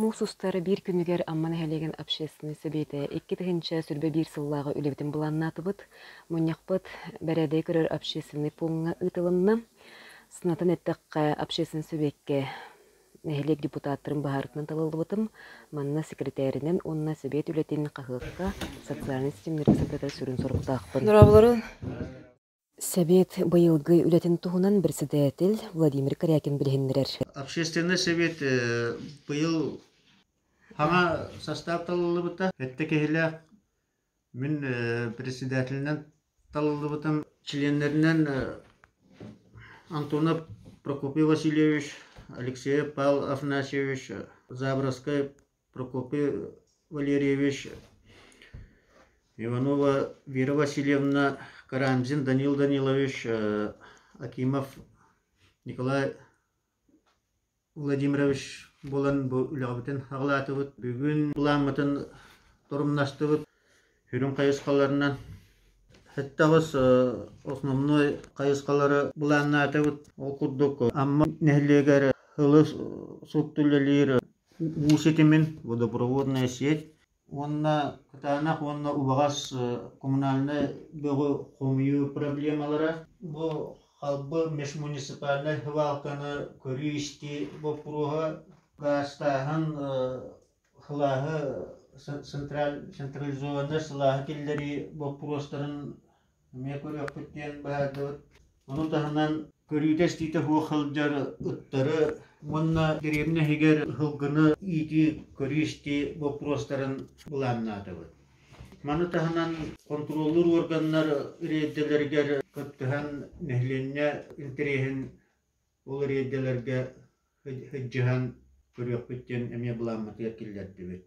Муус устар биир күнүгэр Амма нэһилиэгин общественнай сэбиэтэ 2021 сыллааҕы үлэбитин былааннаатыбыт. Мунньахпыт бэрээдэги көрөр общественнай пууҥҥа ыытылынна. Санатан эттэххэ, общественнай сэбиэккэ нэһилиэк депутаттарын быһаарытынан талыллыбытым. Манна секретаринэн уонна сэбиэт үлэтин хаһыакка, социальнай ситимнэргэ сырдатар сүрүн соруктаахпын. Дорооболорун. Сэбиэт быйылгы үлэтин туһунан председатель Владимир Корякин билиһиннэрэр. Общественный совет быйыл хаҥа состав талыллыбыта. Сэттэ киһилээх мин председателинэн талыллыбытым. Членнэринэн Антонов Прокопий Васильевич, Алексеев Павел Афанасьевич, Забровскай Прокопий Валерьевич, Иванова Вера Васильевна, Карамзин Данил Данилович, Акимов Николай Владимирович буолан бу үлэҕибитин аҕалаатыбыт. Бүгүн былааммытын торумнастыбыт. Сүрүн хайысхаларынан 78 основной хайысхалары былааннаатыбыт. Ол курдук Амма нэһилиэгэр ылы сутту үлэлиир уу ситимин, водопроводная сеть уонна кытаанах уонна убаҕас коммунальнай бөҕү хомуйуу проблемалара. Бу халбы межмуниципальнай сыбаалканы көрүү-истии боппуруоһа, гаастааһын сылааһы централизованнай сылааһы киллэрии боппуруостарын эмиэ көрүөхпүт диэн быһаардыбыт. Ону таһынан көрүүтэ-истиитэ суох сылдьар ыттары уонна дэриэбинэ иһигэр сылгыны иитии, көрүү-истии боппуруостарын былааннаатыбыт. Маны таһынан хонтуруоллуур уорганнар рейдэлэригэр кыттыһан нэһилиэнньэ интэриэһин ол рейдэлэргэ сылдьыһан көрүөхпүт диэн эмиэ былааммытыгар киллэрдибит.